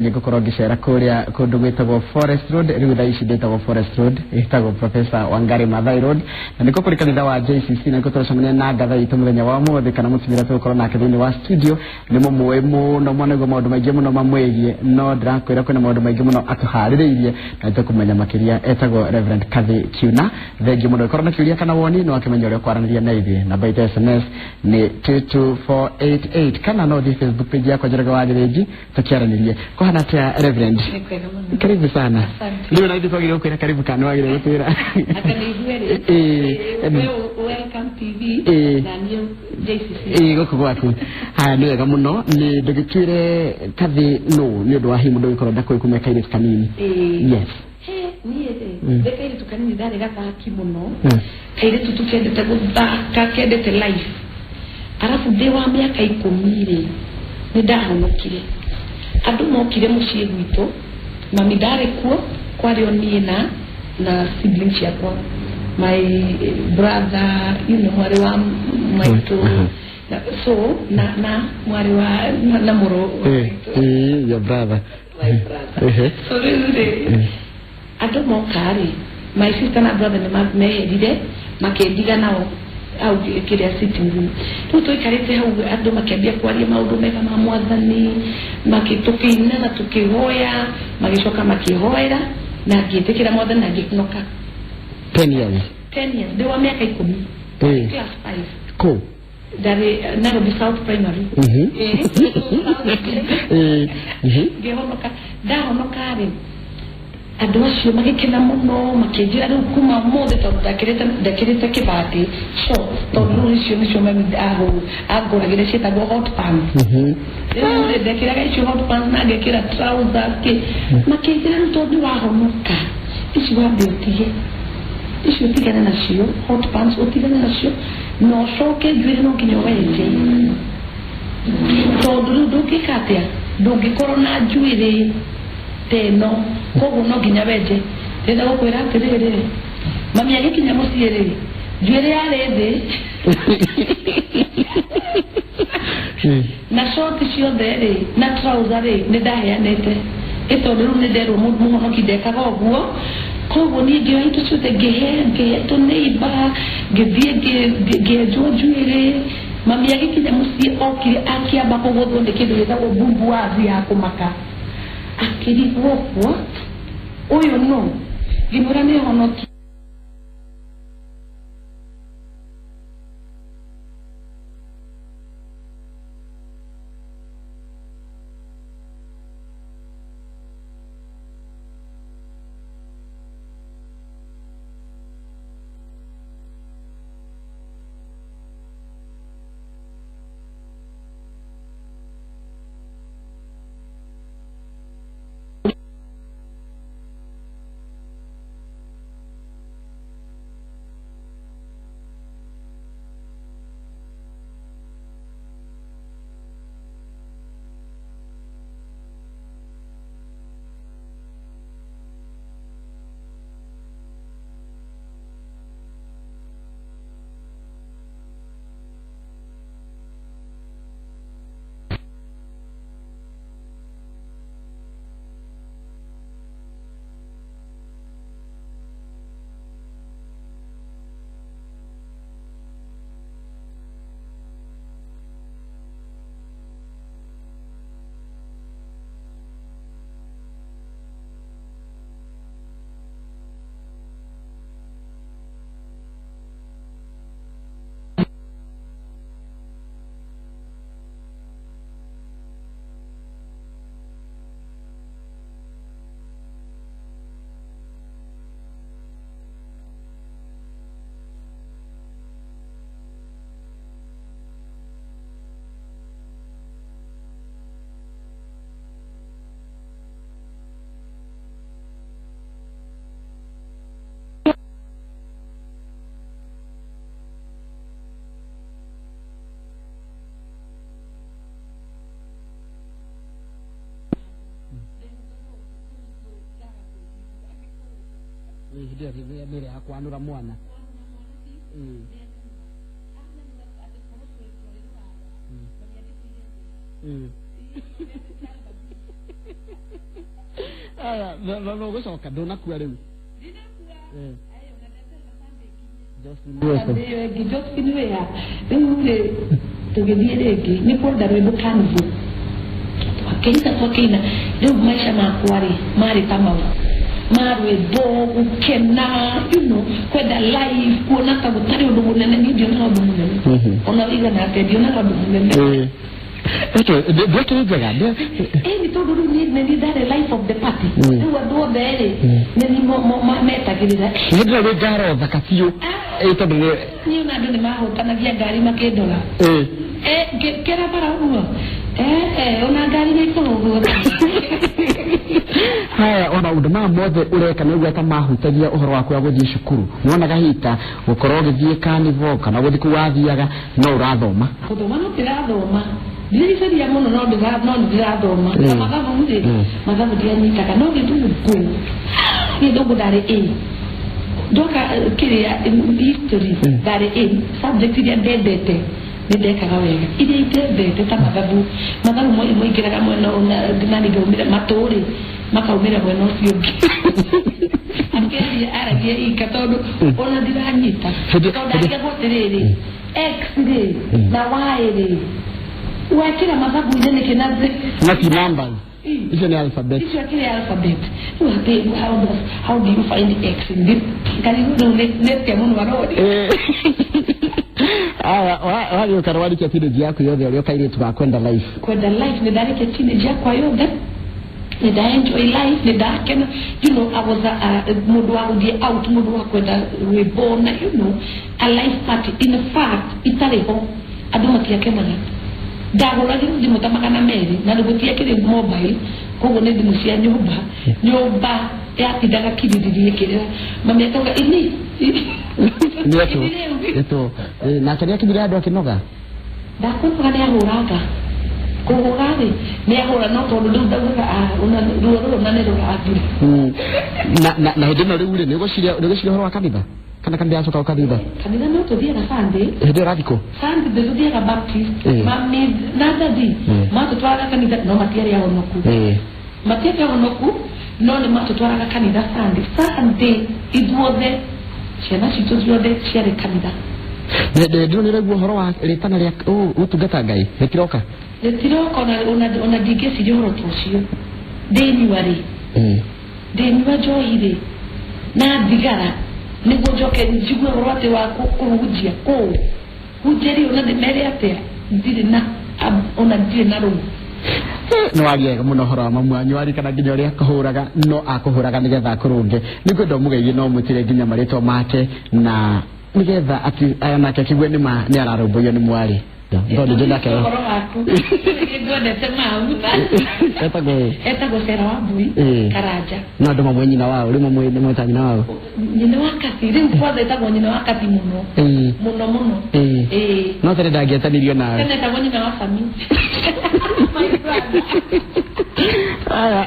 Nĩngũkorwo ngĩcera kũrĩa kũndũ gwĩtagwo Forest Road. Rĩu thaa ici ndĩtagwo Forest Road, ĩtagwo Professor Wangari Maathai Road, na nĩkuo kũrĩ kanitha wa JCC, na nĩkuo tũracemania na ngatha itũ mũthenya wa ũmũthĩ, kana mũtumia ũrĩa tũgũkorwo nake thĩinĩ wa studio. Nĩ mũmũĩ mũno, mwanaigua maũndũ maingĩ mũno mamwĩgiĩ, no ndĩrakwĩra kwĩna maũndũ maingĩ mũno atũharĩrĩirie na nĩtũkũmenya makĩria. Etagwo Reverend Kathy Kiuna. Thengiũ mũno. Ĩkorwo na kĩũria kana woni, no akĩmenya ũrĩa ũkwaranĩria na ithuĩ. Namba itũ ya SMS nĩ 22488, kana no ũthiĩ Facebook page yakwa, Njoroge wa Gĩthĩnji, tũkĩaranĩrie. Kũhana atĩa, Reverend? Nĩ kwega mũno. Karibu sana. Asante. Rĩu na ithuĩ twagĩrĩirwo kwĩra karibu kana wagĩrĩirwo gũtwĩra? Anga nĩ ithuerĩ. Ĩĩ. We Welcome TV Ĩĩ. na niĩ JCC. Ĩĩ, gũkũ gwaku. Haya, nĩ wega mũno. Nĩ ndũgĩtuĩre Kathĩ nũ, nĩ ũndũ wa hihi mũndũ ũgĩkorwo ndakũĩ kuma kairĩtu kanini. Ĩĩ. Yes. He, niĩ rĩ, ndĩ kairĩtu kanini ndarĩ gathaki mũno. Kairĩtu tu kendete gũthaka, kendete life. Arabu ndĩ wa mĩaka 10 rĩ, nĩ ndahonokire. Andũ mokire mũciĩ gwitũ, mami ndarĩ kuo, kwarĩ o niĩ na siblings ciakwa. My brother, mwarĩ wa maitũ. So, na mwarĩ wa na mũrũ wa maitũ. Your brother. My brother. So rĩu rĩ, andũ moka rĩ, my sister na brother nĩ meherire, makĩndiga nao hau kĩrĩa sitting room. Rĩu tũikarĩte hau, andũ makĩambia kwaria maũndũ mega ma Mwathani, tũkĩina na tũkĩhoya, magĩcoka makĩhoera na ngĩtĩkĩra Mwathani na ngĩhonoka. 10 years. 10 years, ndĩ wa mĩaka 10. Class 5. Kũ? Ndarĩ Nairobi South Primary. Ĩĩ. Ngĩhonoka. Ndahonoka rĩ, andũ acio magĩkena mũno, makĩnjĩra rĩu kuma ũmũthĩ, tondũ ndekĩrĩte kĩbandĩ shorts, tondũ rĩu icio nĩcio mami angũragĩra, ciĩtagwo hot pants. Rĩu rĩ, ndekĩraga icio hot pants na ngekĩra trousers kĩ. Makĩnjĩra rĩu tondũ nĩwahonoka, ici wambe ũtige, icio ũtigane nacio, hot pants ũtigane nacio, na ũcoke njuĩrĩ no nginya wenje, tondũ rĩu ndũngĩka atĩa, ndũngĩkorwo na njuĩrĩ ta ĩno, koguo no nginya wenje. Ndĩrenda gũkwĩra atĩrĩrĩ, mami agĩkinya mũciĩ rĩ, njuĩrĩ yarĩ thĩ na short ciothe rĩ na trouser rĩ, nĩ ndaheanĩte, ĩ tondũ rĩu nĩ nderwo mũhonoki ndekaga ũguo. Koguo niĩ ngĩoya indo ciothe, ngĩhe tũneighbor, ngĩthiĩ ngĩenjwo njuĩrĩ. Mami agĩkinya mũciĩ, okire akĩamba kũgũthwo nĩ kĩndũ gĩtagwo bumbuazi ya kũmaka, akĩrigwo, "What, ũyũ nũ?" Ngĩmwĩra nĩ honoki. Hĩndĩ ĩyo nĩ ya kwanũra mwana. Ĩĩ. Aya, no gũcoka ndũnakua rĩu. Eh. Josephine Weko. Ĩyo ĩngĩ Josephine Wea. Rĩu rĩ, tũgĩthiĩ rĩngĩ nĩ kwenda rwĩmbo carnival, twakĩina, twakĩina. Rĩu maica makwa rĩ, marĩ ta mau ma rwĩmbo, gũkena, kwenda life, kuona ta gũtarĩ ũndũ mũnene. Niĩ ndionaga ũndũ mũnene. Ona wĩigana atĩa, ndionaga ũndũ mũnene. Ĩtũ ndĩakĩrĩ njega. Ĩ nĩ tondũ rĩu niĩ nĩ niĩ ndarĩ life of the party. Rĩu andũ othe rĩ, nĩ niĩ metagĩrĩra. Nĩ ndĩra wĩ ngaro thaka biũ. Ĩ tondũ nĩ Niĩ ona andũ nĩ mahũtanagia ngari makĩndora. Kĩra bara ũguo. Ona ngari nĩ ikũrũgwo. Haya, ona ũndũ maya mothe ũreka nĩ ta mahutagia ũhoro waku wa gũthiĩ cukuru, nĩwonaga hita gũkorwo ũgĩthiĩ carnival kana gũthiĩ kũu wathiaga no ũrathoma? Gũthoma no ndĩrathoma, ndiricaria mũno, no ndĩra no nĩ ndĩrathoma. Ta mathabu rĩ, mathabu ndianyitaga, no gĩthũngũ, gĩthũngũ ndarĩ A. Ndoka kĩrĩa history ndarĩ A. Subject iria ndendete nĩ ndekaga wega, iria itendete ta mathabu, mathabu moingĩraga mwena ũyũ nani ngaumĩra matũ rĩ, makaumĩra mwena ũcio ũngĩ. Akĩaria aragia ika tondũ ona ndiranyita. Tondũ ndarigagwo atĩrĩrĩ, x rĩ na y rĩ, wekĩra mathabu-inĩ nĩkĩ na Na ti numbers icio, nĩ alphabet. Icio akĩrĩ alphabet. Rĩu atĩ how do you find x in this? Karibu rĩu nĩ atĩa mũno arori. Aya, wagĩũka warĩkia teenage yaku yothe ũrĩa kairĩtu ga kwenda life. Kwenda life, nĩ ndarĩkia teenage yakwa yothe, nĩ nda enjoy life, nĩ ndakena. I was a mũndũ wa gũthiĩ out, mũndũ wa kwenda rwĩmbo na a life party. In fact, itarĩ ho andũ matiakenaga. Ndahũragĩrwo thimũ ta 200, na gũtiakĩrĩ mobile, koguo nĩ thimũ cia nyũmba. Nyũmba yatindaga kiririri ĩkĩrĩra, mami akauga ini. Nĩetũ ĩtũ nake nĩ akinyire andũ akĩnoga. Ndakwĩraga nĩ ahũraga, kũhũra rĩ, nĩ ahũra, no tondũ rĩu ndaugaga, "Ah, ona ruo rũrũ na nĩ rũrathira." Na hĩndĩ ĩno rĩu rĩ, nĩ ũgũciria ũhoro wa kanitha kana kanitha yacoka ũkathitha? Kanitha no tũthiaga Sunday. Hĩndĩ ĩyo ũrathiĩ kũ? Sunday tũthiaga Baptist. Mami na daddy matũtwaraga kanitha, no matiarĩ ahonoku. Matiarĩ ahonoku, no nĩ matũtwaraga kanitha Sunday. Sunday ithuothe, ciana citũ ciothe ciarĩ kanitha. Ndĩrona nĩ ũraigua ũhoro wa rĩtana rĩa gũtungata Ngai rĩtiroka. Rĩtiroka, ona ndingĩciria ũhoro ta ũcio. Ndĩnyua rĩ, ndĩnyua njohi rĩ na thigara nĩguo njoke njigue ũhoro atĩ wa kũhunjia kũu, hunjia rĩ, ona ndĩmere atĩa? Ndirĩ na ona ndirĩ na rũu. Nĩ waria wega mũno ũhoro wa mamu wanyu, warikana nginya ũrĩa akũhũraga, no akũhũraga nĩgetha akũrũnge. Nĩ ngwenda ũmũgeithie no ũmwĩtĩre nginya marĩtwa make na nĩgetha ati nake akĩgue nĩ ma nĩ ararũmbũiyo nĩ mwarĩ, tondũ ndĩ nake. Ũhoro waku ngwendete mau. Etagwo ũ? Etagwo Cera wa Mbui. Karanja. No andũ mamwe nyina wao rĩu mamwe nĩ nyina wao. Nyina wa Kati rĩu kwanza, etagwo nyina wa Kati mũno mũno mũno. Ĩĩ. No tene ndangĩetanirio nawe. Tene etagwo nyina wa Sami, my brother. Aya.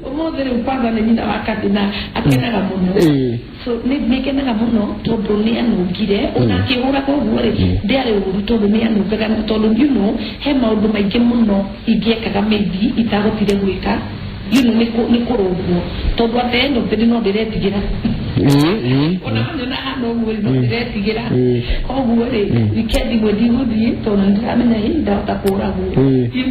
Ũmũthĩ rĩu kwanza nĩ nyina wa Kati na akenaga mũno. So nĩ kenaga mũno tondũ nĩ anũngire ona akĩhũraga ũguo rĩ, ndĩarĩ ũru tondũ nĩ anũngaga, tondũ he maũndũ maingĩ mũno ingĩekaga maybe itahotire gwĩka, nĩ kũrũngwo, tondũ at the end of the day no ndĩretigĩra. Ĩĩ, ĩĩ. Ona wanyona hana ũguo rĩ, no ndĩretigĩra. Koguo rĩ, weekend imwe ndigũthiĩ tondũ nĩ ndĩramenya hihi ndahota kũragwo. Rĩu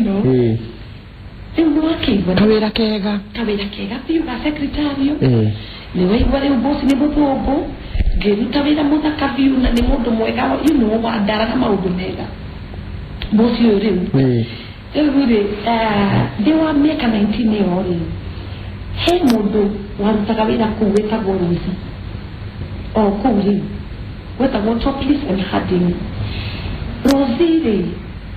nĩ wakĩigua. Kawĩra kega. Kawĩra kega biũ ga secretarial. Nĩ waigua rĩu boss nĩ mũthũngũ, ngĩruta wĩra mũthaka biũ na nĩ mũndũ mwega, wandaraga maũndũ mega boss ũyũ rĩu. Rĩu rĩ, ndĩ wa mĩaka 19 ĩyo rĩ, he mũndũ warutaga wĩra kũu wĩtagwo Rosi, o kũu rĩu wetagwo Topless and Harding. Rosi rĩ,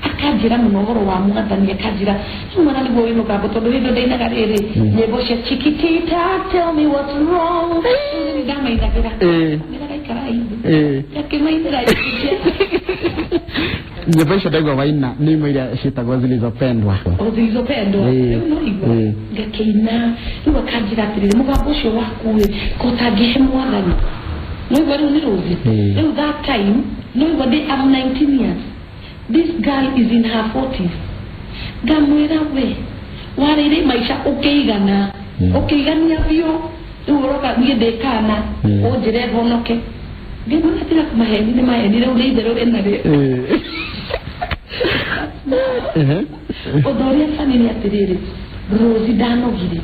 akanjĩra mũno ũhoro wa Mwathani, akanjĩra rĩu mwana nĩguo wĩ mũgambo, tondũ hĩndĩ ĩyo ndainaga rĩrĩ nyĩmbo cia Chiquitita, "Tell me what's wrong", rĩu nĩ ndamainagĩra. Meraga ikarai thĩ. Akĩmainĩra. Nyĩmbo icio ndaigua waina nĩ imwe iria ciĩtagwo Zilizopendwa. O Zilizopendwa. Rĩu no igua ngakĩina. Rĩu akanjĩra atĩrĩrĩ, mũgambo ũcio waku rĩ, ko ũtangĩhe Mwathani? No igua rĩu nĩ Rũthi. Rĩu that time no igua ndĩ, I'm 19 years, this girl is in her 40s. Ngamwĩra, we warĩire maica ũkĩigana. Ũkĩigania biũ rĩu ũroka niĩ ndĩkana ũnjĩre honoke ngĩmwĩra tiga maheni nĩ maheni rĩu nĩ itherũ rĩna rĩ. Ũndũ ũrĩa bani nĩ atĩrĩrĩ, Rosi ndanogire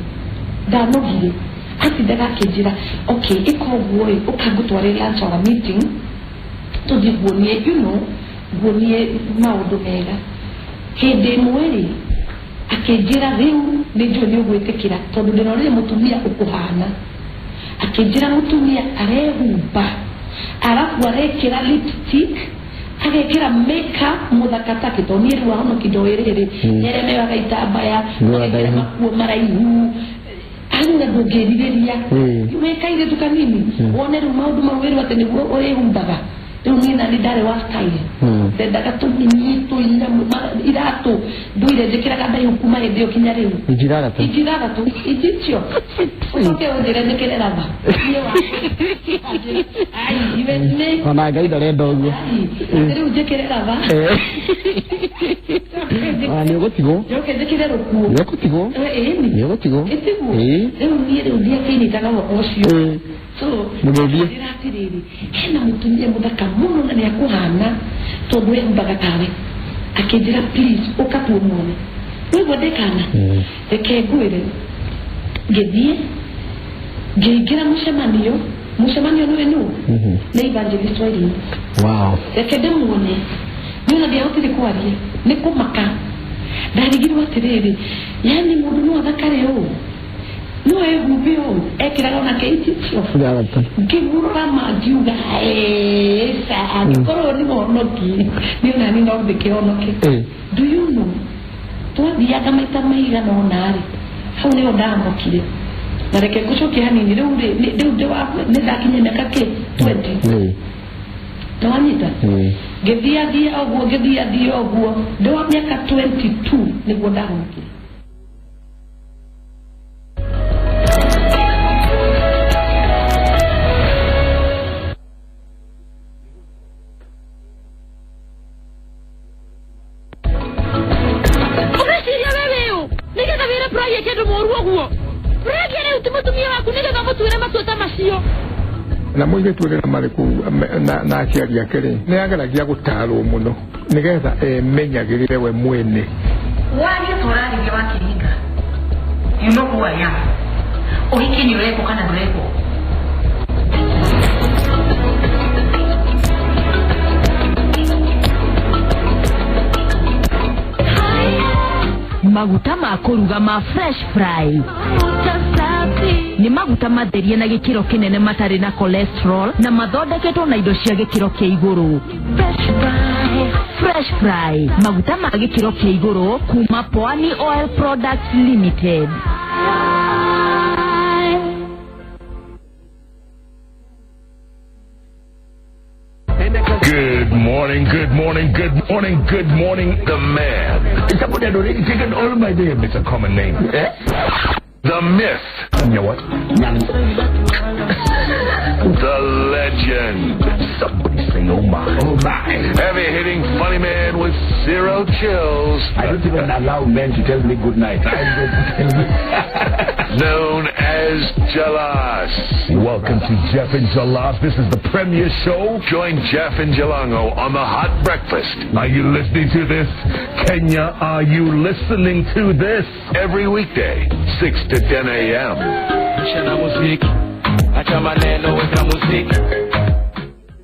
ndanogire atindaga akĩnjĩra, okay, ĩka ũguo ĩ, ũka ngũtware lunch or a meeting tũthiĩ nguonie nguonie maũndũ mega. Hĩndĩ ĩmwe rĩ, akĩnjĩra rĩu nĩ njũĩ nĩ ũgwĩtĩkĩra tondũ ndĩrorire mũtumia ũkũhana. Akĩnjĩra mũtumia arehumba arabu arekĩra lipstick, agekĩra makeup, mũthaka take, tondũ niĩ rĩu ahonoki ndoĩ rĩrĩ nĩarĩa meohaga itambaya, Nguo magekĩra ndaihu. Makuo maraihu arĩ ũrĩa ndũngĩrirĩria wĩ kairĩtu kanini wone rĩu maũndũ mau wĩrwo atĩ nĩguo ũrĩhumbaga. Rĩu niĩ nani ndarĩ wa style, ndendaga tũmini tũinyamũ iratũ ndũire njĩkĩraga ndaihu kuma hĩndĩ ĩyo kinya rĩu. Inji ithathatũ. Inji ithathatũ, inji icio ũcoke ũnjĩre njĩkĩre raba niĩ wa ai iwe nĩ Ona Ngai ndarenda ũguo. Ai, atĩ rĩu njĩkĩre raba? Ona nĩ ũgũtigwo. Njoke njĩkĩre rũkuo? Nĩ ũgũtigwo. Ĩni. Nĩ ũgũtigwo. Ĩtiguo. Ĩĩ. Rĩu niĩ rĩu ndiakĩnyitaga ũhoro ũcio. So Mũgĩthiĩ. Njĩra atĩrĩrĩ, hena mũtumia mũthaka mũno na nĩakũhana tondũ ehumbaga tawe. Akĩnjĩra, please, ũka tu ũmuone. Nĩguo ndĩkana. Reke ngwĩre, ngĩthiĩ ngĩingĩra mũcemanio. Mũcemanio nĩwe nũ nĩ evangelist Wairimu. Reke ndĩmuone niĩ ona ndiahotire kwaria nĩ kũmaka. Ndarigirwo atĩrĩrĩ, yani mũndũ no athakare ũũ, no ehumbe ũũ, ekĩraga onake inji icio. Ithathatũ. Ngĩmũrora ma ngiuga, "Ĩca, angĩkorwo nĩ mũhonoki niĩ onani no ndĩkĩhonoke." Do you know, twathiaga maita maigana ũna rĩ, hau nĩho ndahonokire. Na reke ngũcokie hanini rĩu rĩ, rĩu ndĩ wa nĩ ndakinyia mĩaka kĩ 20. Nĩwanyita? Ngĩthiathia ũguo, ngĩthiathia ũguo, ndĩ wa mĩaka 22 nĩguo ndahonokire. Ũreciria we wĩũ nĩgetha wĩre Brian kĩndũ mũũru ũguo? Brian rĩu ti mũtumia waku nĩgetha mũtuĩre matua ta macio. Na mũirĩtu rĩrĩa marĩ kũu na aciari ake rĩ, nĩ ageragia gũtarwo mũno nĩgetha emenyagĩrĩre we mwene. Warie tũrarĩria wa kĩhinga, you know who I am. Ũhiki nĩ ũrekwo kana ndũrekwo? Maguta ma kũruga ma Fresh Fry nĩ maguta matherie na gĩkĩro kĩnene, matarĩ na cholesterol na mathondeketwo na indo cia gĩkĩro kĩa igũrũ. Fresh Fry, maguta ma gĩkĩro kĩa igũrũ kuma Pwani Oil Products Limited. Good morning, good morning, good morning, good morning, the man. Somebody had already taken all my name. It's a common name. Eh? The myth. You know what? The legend. Somebody say, oh my. Oh my. Heavy hitting funny man with zero chills. I don't even allow men to tell me good night. I don't tell me. Known as Jalas. Welcome to Jeff and Jalas. This is the premier show. Join Jeff and Jalango on the Hot Breakfast. Are you listening to this? Kenya, are you listening to this? Every weekday, 6 to 10 a.m. Acha muziki, acha maneno, weka muziki.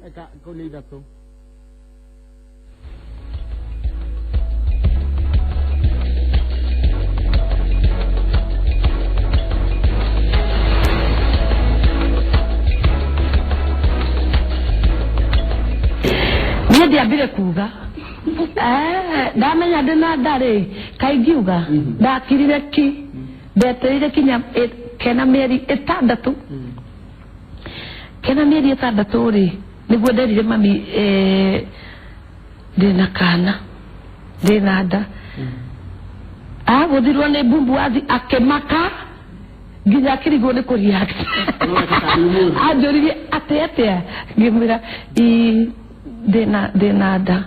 Eka kau nĩ ithatũ. Niĩ ndiambire kuga. Ndamenya ndĩ na nda rĩ, kaingiuga ndakirire ki, ndetereire kinya kena mĩeri ĩtandatũ. Kena mĩeri ĩtandatũ rĩ, nĩguo nderire mami, ndĩna kana, ndĩna nda. Agũthirwo nĩ mbumbuathi, akĩmaka nginya akĩrigwo nĩ kũreact. Anjũririe atĩ atĩa, ngĩmwĩra ii ndĩna nda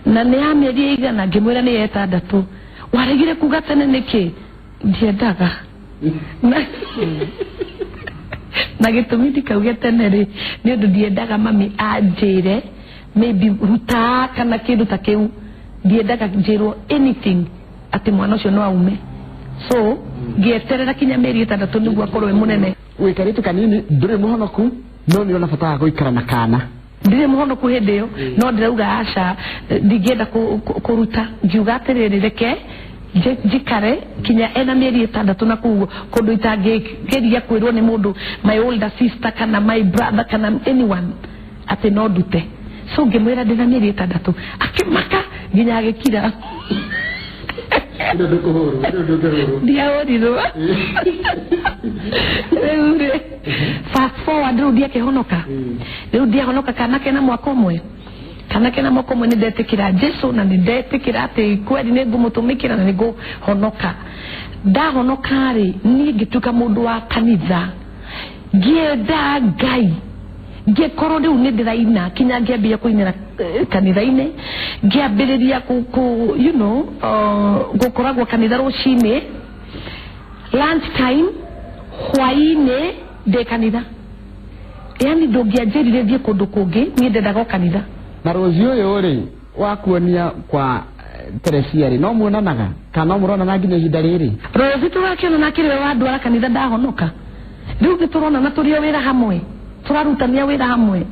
na nĩ ya mĩeri ĩigana, ngĩmwĩra nĩ ya ĩtandatũ. Waregire kuga tene nĩkĩ? Ndiendaga. Na gĩtũmi ndikauge tene rĩ, nĩ ũndũ ndiendaga mami anjĩre maybe ruta kana kĩndũ ta kĩu. Ndiendaga njĩrwo anything atĩ mwana ũcio no aume, so ngĩeterera kinya mĩeri 6 nĩguo akorwo e mũnene. Wĩ kairĩtu kanini, ndũrĩ mũhonoku, no nĩ ũrona bata wa gũikara na kana. Ndirĩ mũhonoku hĩndĩ ĩyo, no ndĩrauga aca, ndingĩenda kũruta. Ngiuga atĩrĩrĩ, reke njikare kinya ena mĩeri 6 na kũu kũndũ itangĩgeria kwĩrwo nĩ mũndũ, my older sister kana my brother kana anyone, atĩ no ndute. So ngĩmwĩra ndĩna mĩeri 6, akĩmaka nginya agĩkira. Ndiahũrirwo. Rĩu rĩ, fast forward, rĩu ndiakĩhonoka, rĩu ndiahonoka, kana kena mwaka ũmwe, kana kena mwaka ũmwe, nĩ ndetĩkĩra Jesu na nĩ ndetĩkĩra atĩ kweri nĩ ngũmũtũmĩkĩra na nĩ ngũhonoka. Ndahonoka rĩ, niĩ ngĩtuĩka mũndũ wa kanitha, ngĩenda Ngai, ngĩkorwo rĩu nĩ ndĩraina, kinya ngĩambia kũinĩra kanitha-inĩ, ngĩambĩrĩria ku gũkoragwo kanitha rũcinĩ, lunch time, hwaĩ-inĩ ndĩ kanitha. Yani ndũngĩanjĩrire thiĩ kũndũ kũngĩ, niĩ ndendaga o kanitha. Na rũciũ ũyũ rĩ wakuonia kwa Teresia rĩ, no muonanaga kana no mũronana nginya ihinda rĩrĩ? Rũci tũrakĩonana, akĩrĩ we wandwara kanitha ndahonoka. Rĩu nĩ tũronana, tũrĩ o wĩra hamwe, tũrarutania wĩra hamwe.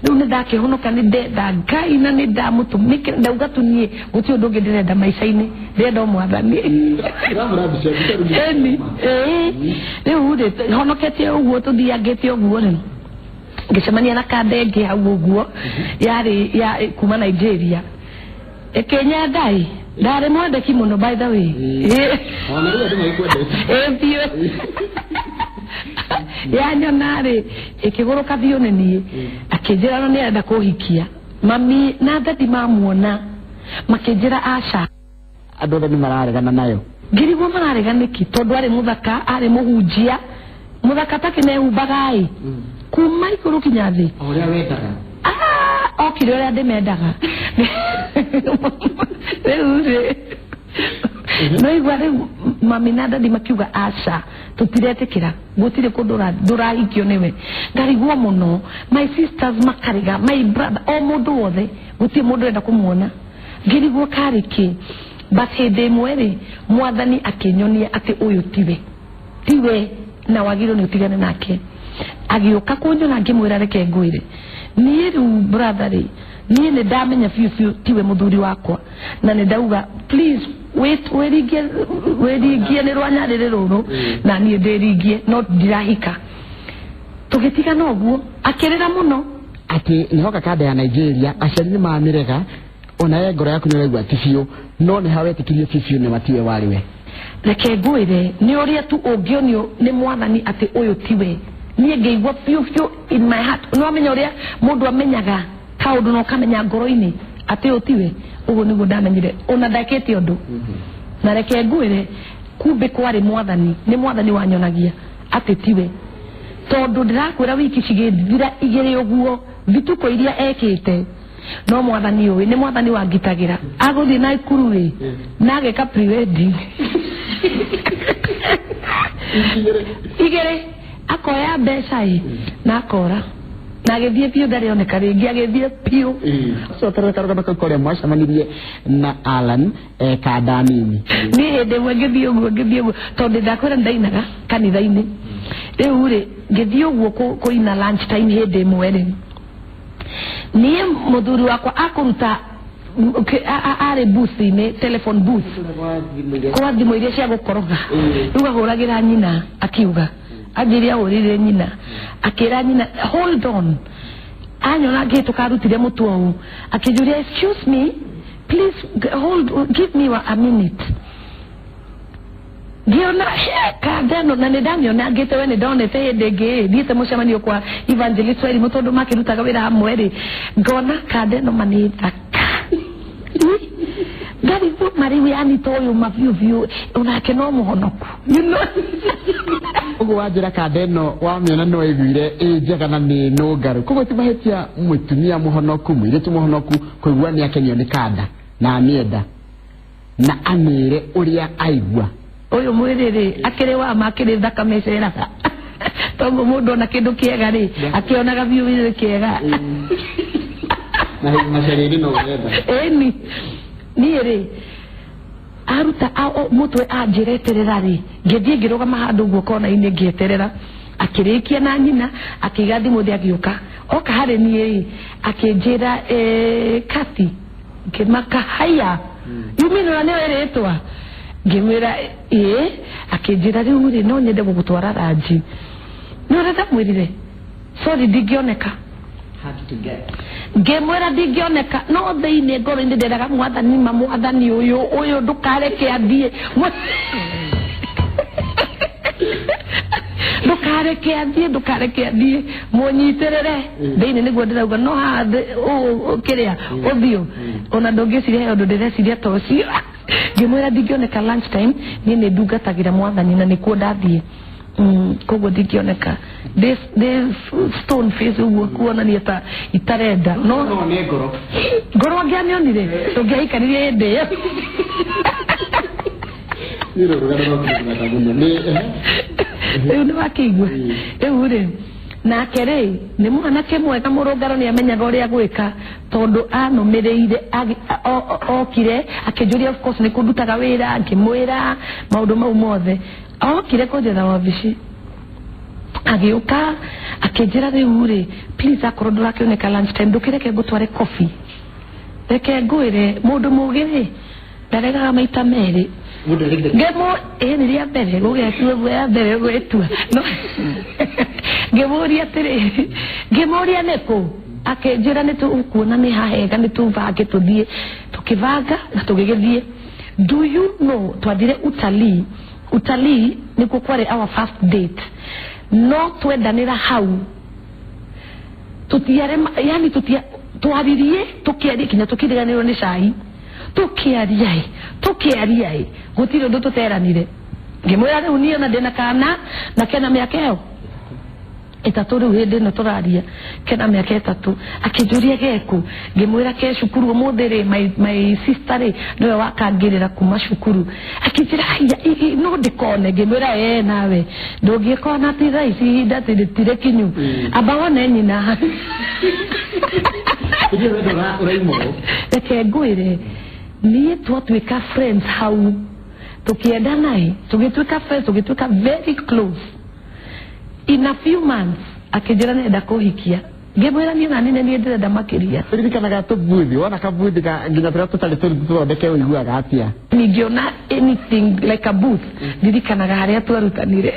Rĩu nĩ ndakĩhonoka, nĩ ndenda Ngai na nĩ ndamũtũmĩkĩra. Ndauga tu niĩ gũtirĩ ũndũ ũngĩ ndĩrenda maica-inĩ, ndĩrenda o Mwathani. Ĩni ĩĩ, rĩu rĩ, honoketie ũguo, tũthiangĩte ũguo rĩ, ngĩcemania na kanda ĩngĩ hau ũguo yarĩ ya kuma Nigeria, ĩkĩnyenda. Ĩ ndarĩ mwandĩki mũno, by the way. Ona rĩu andũ magĩkwendete. Ĩ biũ. Yanyona rĩ, ĩkĩgũrũka biũ nĩ niĩ, akĩnjĩra no nĩarenda kũhikia. Mami na daddy mamuona makĩnjĩra aca. Andũ othe nĩ mararegana nayo. Ngĩrigwo mararega nĩkĩ, tondũ arĩ mũthaka, arĩ mũhunjia mũthaka takĩmehumbaga ĩ kuma igũrũ kinya thĩ. O ũrĩa wendaga. Ah, okire ũrĩa ndĩmendaga. Rĩu rĩ, no igua rĩu mami na daddy makiuga aca, tũtiretĩkĩra, gũtirĩ kũndũ ndũrahikio nĩwe. Ngarigwo mũno, my sisters makarega, my brother, o mũndũ wothe, gũtirĩ mũndũ ũrenda kũmuona. Ngĩrigwo karĩ kĩ. But hĩndĩ ĩmwe rĩ, Mwathani akĩnyonia atĩ ũyũ tiwe, tiwe na wagĩrĩirwo nĩ ũtigane nake. Agĩũka kũnyona, ngĩmwĩra, reke ngwĩre, niĩ rĩu brother rĩ, niĩ nĩ ndamenya biũ biũ tiwe mũthuri wakwa, na nĩ ndauga please wait, wĩringie, wĩringie nĩ rwanyarĩrĩ rũrũ na niĩ ndĩringie, no ndirahika. Tũgĩtigana ũguo, akĩrĩra mũno. Atĩ nĩhoka kanda ya Nigeria, aciari nĩ mamĩrega, ona we ngoro yaku nĩ ũraigua ti biũ, no nĩ ha wetĩkirie biũ biũ nĩ matiwe warĩ we? Reke ngwĩre, nĩ ũrĩa tu ũngĩonio nĩ Mwathani atĩ ũyũ tiwe. Niĩ ngĩigua biũ biũ in my heart. Nĩ wamenya ũrĩa mũndũ amenyaga kaũndũ na ũkamenya ngoro-inĩ atĩ ũyũ tiwe, ũguo nĩguo ndamenyire ona ndekĩte ũndũ. Na reke ngwĩre, kumbe kwarĩ Mwathani, nĩ Mwathani wanyonagia atĩ tiwe, tondũ ndĩrakwĩra wiki cigĩthira 2 ũguo, thituko iria ekĩte no Mwathani ũĩ. Nĩ Mwathani wangitagĩra. Agũthiĩ na ikuru rĩ, na ageka pre-wedding 2, akoya mbeca ĩ na akora na agĩthiĩ biũ, ndarĩ oneka rĩngĩ, agĩthiĩ biũ. Cokerera karũgano kau karĩa mwacemanirie na Alan kanda nini. Niĩ hĩndĩ ĩmwe ngĩthiĩ ũguo, tondũ ndakwĩra ndainaga kanitha-inĩ. Rĩu rĩ, ngĩthiĩ ũguo kũina lunch time hĩndĩ ĩmwe rĩ, niĩ mũthuri wakwa akũruta arĩ booth-inĩ, telephone booth, kwa thimũ iria cia gũkoroga. Rĩu ahũragĩra nyina, akiuga anjĩre ahũrĩre nyina, akĩra nyina hold on. Anyona ngĩhĩtũka arutire mũtwe ũũ, akĩnjũria, "Excuse me, please, hold, give me a minute." Ngĩona kanda ĩno na nĩ ndamĩona ngĩte we nĩ ndonete hĩndĩ ĩngĩ thiĩte mũcemanio kwa evangelist Wairimu, tondũ makĩrutaga wĩra hamwe rĩ, ngona kanda ĩno ma nĩ thaka. Ngarigwo marĩu yani ta ũyũ ma biũ biũ onake no mũhonoku. Ũguo wanjĩra kanda ĩno wamĩona no ĩiguire ĩ njega na nĩ nũngaru, koguo ti mahĩtia mũtumia mũhonoku, mũirĩtu mũhonoku kũigua nĩ akenio nĩ kanda na amĩenda na amĩre ũrĩa aigua. Ũyũ mwĩrĩ rĩ, akĩrĩ wa ma, akĩrĩ thakame ĩceraga. Toguo mũndũ ona kĩndũ kĩega rĩ, akĩonaga biũ biũ kĩega. Na macaria-inĩ no wetha. Ĩni niĩ rĩ, aruta mũtwe anjĩra eterera rĩ, ngĩthiĩ ngĩrũgama handũ ũguo kona-inĩ ngĩeterera. Akĩrĩkia na nyina, akĩiga thimũ thĩ, agĩũka oka harĩ niĩ rĩ, akĩnjĩra, "Kathy." Ngĩmaka, "Haya, you mean ona nĩwe rĩtwa?" Ngĩmwĩra, "Ĩĩ." Akĩnjĩra, "Rĩu rĩ, no nyende gũgũtwara ranji." Nĩ ũrĩa ndamwĩrire, "Sorry, ndingĩoneka." Hard to get. Ngĩmwĩra ndingĩoneka, no thĩinĩ ngoro-inĩ nderaga Mwathani, ma Mwathani ũyũ ũyũ ndũkareke athiĩ, ndũkareke athiĩ, ndũkareke athiĩ, mũnyitĩrĩre. Thĩinĩ nĩguo ndĩrauga, no haha ũũ kĩrĩa ũthiũ ona ndũngĩciria he ũndũ ndĩreciria ta ũcio. Ngĩmwĩra ndingĩoneka lunch time, niĩ nĩ ndungatagĩra Mwathani na nĩkuo ndathiĩ. Koguo ndingĩoneka ndĩ stone face ũguo kuonania ta itarenda, no No nĩ ngoro. Ngoro angĩamĩonire tũngĩahikanirie hĩndĩ ĩyo. Nĩ rũgano rwa kũrũgana mũno nĩ Rĩu nĩ wakĩigua rĩu rĩ, nake rĩ, nĩ mwanake mwega mũrũngaro, nĩ amenyaga ũrĩa gwĩka, tondũ anũmĩrĩire okire akĩnjũria, of course, nĩ kũndutaga wĩra. Ngĩmwĩra maũndũ mau mothe. Okire kũnjetha wabici, agĩũka akĩnjĩra, "Rĩu rĩ, please, akorwo ndũrakĩoneka lunch time, ndũkĩreke ngũtware coffee." Reke ngwĩre, mũndũ mũgĩ rĩ, ndaregaga maita merĩ. Mũndũ arĩ Ngĩmũ ĩ nĩ rĩa mbere gũgetua ũguo, ya mbere gwĩtua no. Ngĩmũria atĩrĩrĩ, ngĩmũria nĩkũ, akĩnjĩra nĩ tũkuona nĩ hahega, nĩ tũbange tũthiĩ. Tũkĩbanga na tũgĩgĩthiĩ. Do you know, twathire utalii. Utalii nĩkuo kwarĩ our first date, no twendanĩra hau tutiare, yani tutia twaririe, tukiaria kinya tukiriganirwo nĩ cai, tukiaria ĩ, tukiaria ĩ, gũtirĩ ũndũ tũteranire. Ngĩmwĩra rĩu niĩ ona ndĩna kana na kena mĩaka ĩyo 3 rĩu hĩndĩ ĩno tũraria, kena mĩaka 3. Akĩnjũria geku, ngĩmwĩra ke cukuru ũmũthĩ rĩ, my sister rĩ, nĩwe wakangĩrĩra kuma cukuru. Akĩnjĩra, "Aya, no ndĩkone?" Ngĩmwĩra, "Ee, nawe ndũngĩkona ti thaa ici, ihinda tirĩ kinyu, amba wone nyina." Ithuĩ wendo ũraima ũũ. Reke ngwĩre, niĩ twatuĩka friends hau, tũkĩendana ĩ, tũgĩtuĩka friends, tũgĩtuĩka very close. In a few months akĩnjĩra nenda kũhikia. Ngĩmwĩra niĩ nani nĩ niĩ ndĩrenda makĩria. Ririkanaga tũbuthi, wona kabuthi ka nginya tũrĩa tũtarĩ tũthondeke, ũiguaga atĩa? Ningĩona anything like a booth, ndirikanaga harĩa twarutanire.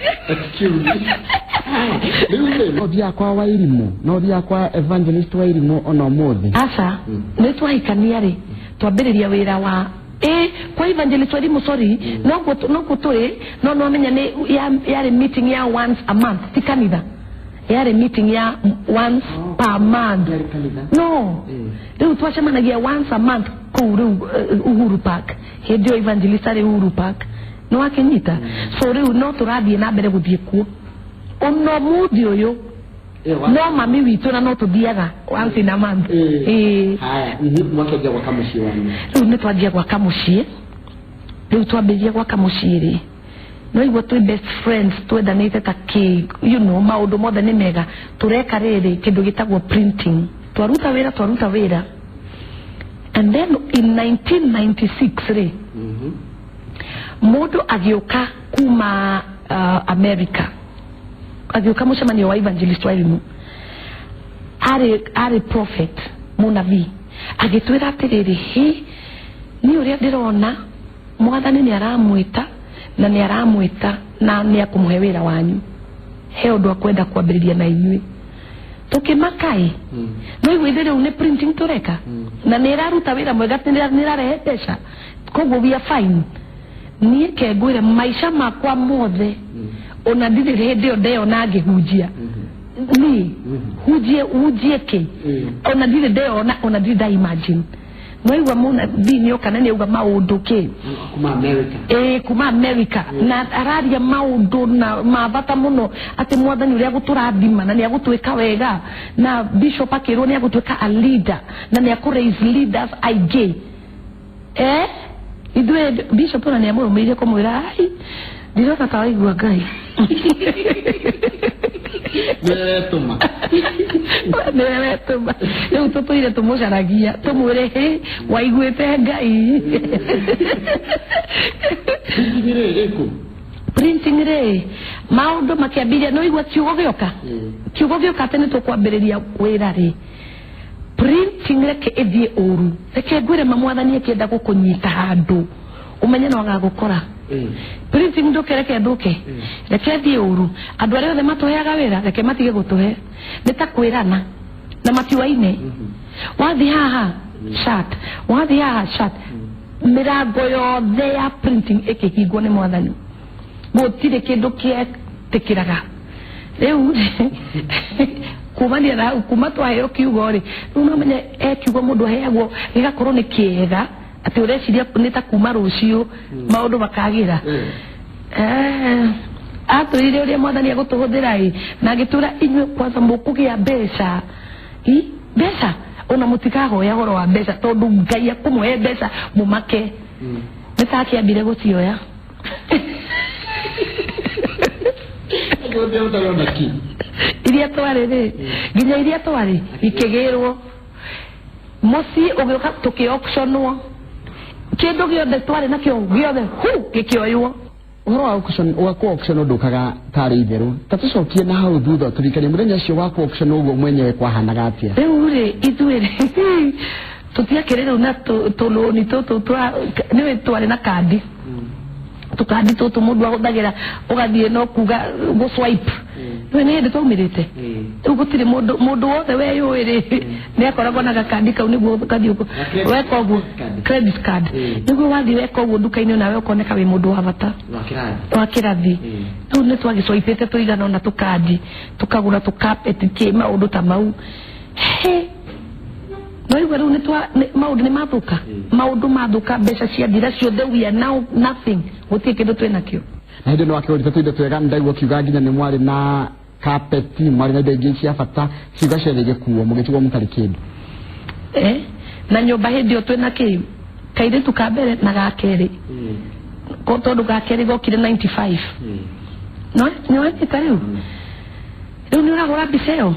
Rĩu rĩ, no thiaga kwa Wairimũ, no thiaga kwa Evangelist Wairimũ ona ũmũthĩ? Aca, nĩ twahikania rĩ, twambĩrĩria wĩra wa ĩ kwa Evangelist Wairimũ, sorry, noguo tũrĩ, no nwamenya nĩ yarĩ meeting ya once a month, ti kanitha, yarĩ meeting ya once per month. Yarĩ kanitha? No, rĩu twacemanagia once a month kũu rĩu Uhuru Park. Hĩndĩ ĩyo Evangelist arĩ Uhuru Park, nĩ wakĩnyita? So rĩu no tũrathiĩ na mbere gũthiĩ kuo ona mũthĩ ũyũ, no mami witũ, na no tũthiaga once in a month. Ĩĩ. Haya, mwakĩanjia gwaka mũciĩ wanyu. Rĩu nĩ twanjia gwaka mũciĩ. Rĩu twambĩrĩria gwaka mũciĩ rĩ, no igua twĩ best friends, twendanĩte ta kĩ, maũndũ mothe nĩ mega. Tũreka rĩrĩ kĩndũ gĩtagwo printing, twaruta wĩra, twaruta wĩra, and then in 1996 rĩ, mũndũ agĩũka kuma America, agĩũka mũcemanio wa Evangelist Wairimu, arĩ prophet, mũnabii, agĩtwĩra atĩrĩrĩ, "Hi, niĩ ũrĩa ndĩrona, Mwathani nĩ aramwĩta na nĩ aramwĩta na nĩ akũmũhe wĩra wanyu, he ũndũ akwenda kwambĩrĩria na inyuĩ." Tũkĩmakaĩ, no igua ithuĩ rĩu nĩ printing tũreka na nĩ ĩraruta wĩra mwega, nĩ ĩrarehe mbeca, koguo we are fine. Niĩ ke ngwĩre, maica makwa mothe ona ndirĩ hĩndĩ ĩyo ndeyona ngĩhunjia. Niĩ hunjie, hunjie kĩ? Ona ndirĩ ndeyona, ona ndirĩ nda imagine. No igua mũnabii nĩ oka na nĩ auga maũndũ kĩ. Kuma America. Ĩĩ, kuma America, na araria maũndũ na ma bata mũno, atĩ Mwathani ũrĩa agũtũrathima na nĩ agũtwĩka wega, na bishop akĩrwo nĩ agũtuĩka a leader na nĩ akũ raise leaders aingĩ. Ithuĩ bishop ona nĩamũrũmĩrĩire kũmwĩra, ai, ndirona ta waigua Ngai. Nĩwe wetũma. Nĩwe wetũma. Rĩu tũtũire tũmũcaragia tũmwĩre, hĩ, waiguĩte Ngai. Printing rĩ ĩkũ? Printing rĩ, maũndũ makĩambĩrĩria, nĩ waigua kiugo gĩoka, kiugo gĩoka atĩ nĩ tũkwambĩrĩria wĩra rĩ, printing reke ĩthiĩ ũru. Reke ngwĩre ma, Mwathani akĩenda gũkũnyita handũ ũmenye no agagũkora. Printing ndũke, reke thũke, reke thiĩ ũru. Andũ arĩa othe matũheaga wĩra, reke matige gũtũhe. Nĩ ta kwĩrana na matiwaine, wathiĩ haha shut, wathiĩ haha shut. Mĩrango yothe ya printing ĩkĩhingwo nĩ Mwathani, gũtirĩ kĩndũ kĩetĩkĩraga. Rĩu kumania na hau, kuma twaheo kiugo rĩ, rĩu no menye e kiugo mũndũ aheagwo gĩgakorwo nĩ kĩega atĩ ũreciria nĩ ta kuma rũciũ maũndũ makagĩra. Atwĩrire ũrĩa Mwathani agũtũhũthĩra ĩ, na agĩtwĩra, inyuĩ kwanza mũkũgĩa mbeca i mbeca, ona mũtikahoya ũhoro wa mbeca tondũ Ngai akũmũhe mbeca mũmake. Nĩ ta akĩambire gũcioya. Ũtarona ki. Iria twarĩ rĩ, nginya iria twarĩ ikĩgĩrwo mũciĩ ũgĩũka, tũkĩ-auctionwo kĩndũ gĩothe twarĩ nakĩo gĩothe hu gĩkĩoywo. Ũhoro wa auction, wa ku auction ndũkaga tarĩ itherũ. Ta tũcokie na hau thutha, tũririkanie mũthenya ũcio wa ku auction ũguo mwenyewe kwahanaga atĩa? Rĩu rĩ, ithuĩ rĩ, tũtiakĩrĩ rĩu na tũlũni tũtũ twa nĩwe twarĩ na kandi, tũkandi tũtũ mũndũ ahũthagĩra ũgathiĩ no kuga gũ swipe. Nĩwe nĩ hĩndĩ twaumĩrĩte rĩu, gũtirĩ mũndũ, mũndũ wothe weyũĩ rĩ, nĩ akoragwo na gakandi kau nĩguo ũgathiĩ weka ũguo, credit card, nĩguo wathiĩ weka ũguo nduka-inĩ nawe ũkoneka wĩ mũndũ wa bata wa kĩrathi. Rĩu nĩ twagĩcwaipĩte tũigana ona tũkandi, tũkagũra tũkapeti kĩ maũndũ ta mau. He no igua rĩu nĩ maũndũ nĩ mathũka, maũndũ mathũka, mbeca ciathira ciothe, we are now nothing, gũtirĩ kĩndũ twĩ nakĩo. Na hĩndĩ nĩ wakĩgũrĩte tũindo twega, ndaigua ũkiuga nginya nĩ mwarĩ na kapeti, mwarĩ na indo ingĩ cia bata, ciuga ciothe igĩkuo, mũgĩtigwo mũtarĩ kĩndũ. Na nyũmba hĩndĩ ĩyo twĩna kĩ kairĩtu ka mbere na ga kerĩ. Tondũ ga kerĩ gokire 95, no nĩ wanyita rĩu, rĩu nĩ ũrahũra mbica ĩyo,